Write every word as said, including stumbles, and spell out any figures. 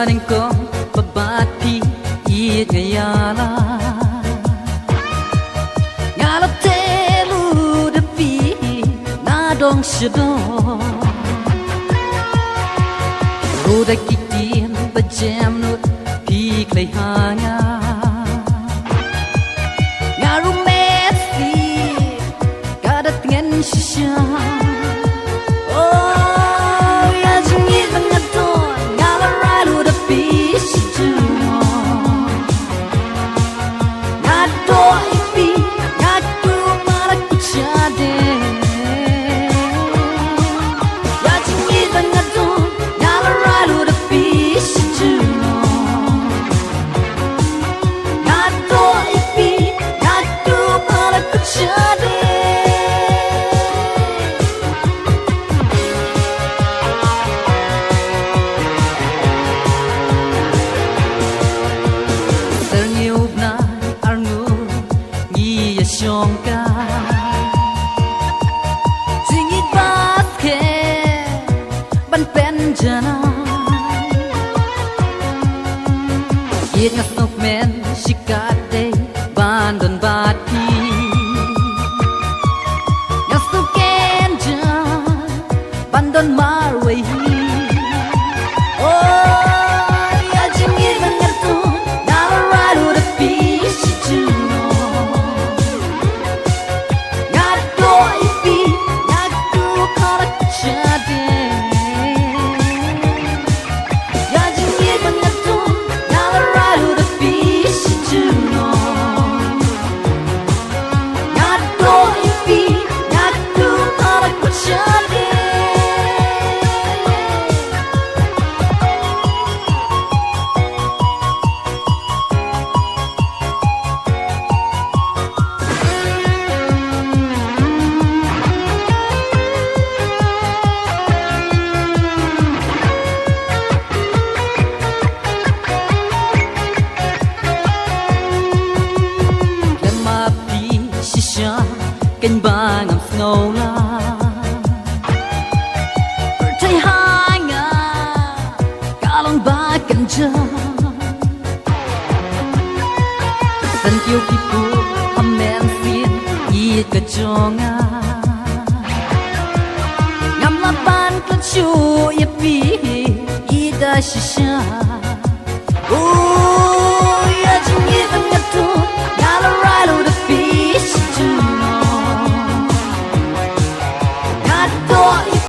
Nyngkong ba bad phi ïeit nga ïa la. Nga la teh lut da phi na dong sha dong. Ruh da ki ktien ba jem lut phi kloi ha nga. Nga ruh mesti ka da tngen shisha. Oh, ïa jingïeit ba nga don nga la rai lut da phi shisha. Nga doh ïa phi, nga kyrpad ïa phi shadien. Ïa jingïeit ba nga don nga la rai lut da phi shisha. Nga doh ïa phi, nga kyrpad ïa phi shadien. Syrngiew bnai arngut ngi ïa shongkai. Jingïeit ba skhem ban pynjanai. Ïeit nga sngewkmen shikatdei ban don bad phi. Nga sngewkmen ja ban don marwei hi. Oh, ïa jingïeit ba nga don nga la rai lut da phi shisha. Nga doh ïa phi, nga kyrpad ïa phi shadien. Ïa jingïeit ba nga don nga la rai lut da phi shisha. Nga doh ïa phi, nga kyrpad ïa phi shadien. Khlem ma phi shisha kein ba ngam sngew la. Pyrthei ha nga ka long ba kynja. Thank you phi pu ha mynsiem ïeit ka jong nga. Ngam lah ban klet shuh ïa phi ïeit da shisha.